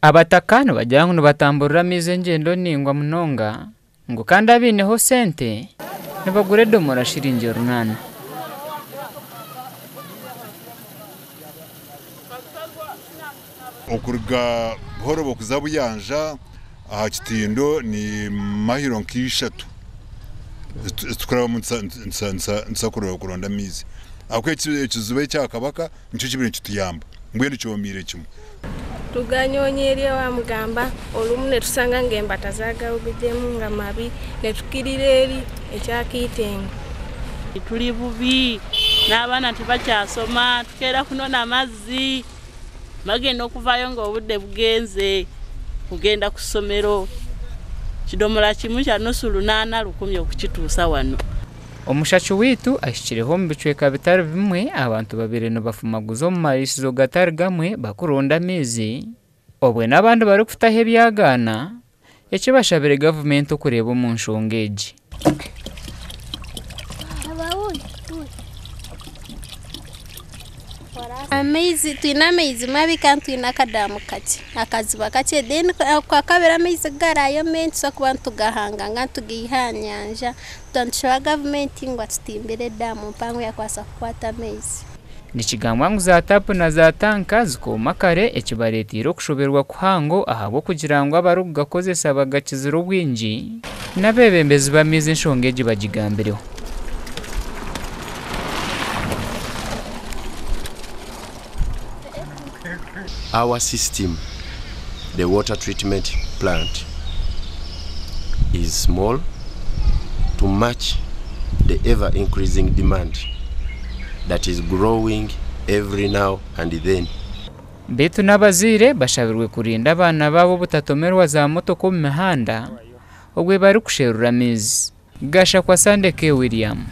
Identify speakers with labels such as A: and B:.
A: Abataka nibagira ngu nibatamburira amaizi engyendo ndaingwa munonga ngu kandi abaineho sente nibagura edomora shiringi 800.
B: Okuruga Buhorobo kuza Buyanja aha kitindo ni mahiro nk'ishatu ezitukuraba nituza kuronda amaizi ahabw'okuba ekiziba ekya Kabaka nikyo kibire nikituyamba mbwenu kyomiire kimwe.
C: Tuganyoonya eri owa Mugamba olumu netusanga nga embata zagarugiremu nga mabi netukirira eri ekya Kaitengo.
D: Tuli bubi n'abaana tibakyasoma tukeera kunona amazzi bagenda okuvayo nga obudde bugenze kugenda ku ssomero kidomola kimu kya nusu 800 1,000 okukituusa wano.
A: Omushaki waitu ahikireho omu bicweka bitari bimwe abantu babiri nibafumaguza omu mariisizo gatari gamwe bakuronda amaizi obwe n'abandi barikutaho ebyagaana ekibashabire gavumenti okureeba omu nshonga egi.
E: Amaizi twine amaizi mabi kandi twine akadamu kakye akaziba kakye then kwakabiri amaizi garayo maingi tuza kuba nitugahanga nga nitugaiha aha nyanja nitushaba gavumenti ngu atutimbire edamu mpango eyakubaasa kukwata amaizi.
A: Nikigambwa ngu za tapu na za tanka zikooma kare ekibareeteire okushoberwa kuhango ahabw'okugira ngu abarikugakozesa bagakizire obwingi n'abeebembezi b'amaizi enshonga egi bagigambireho.
F: Our system, the water treatment plant, is small to match the ever-increasing demand that is growing every now and then.
A: Beitu n'abazaire bashabirwe kurinda abaana baabo obutatomerwa za motoka omu mihanda obwe barikusherura amaizi. Gashakwa Sandeke William.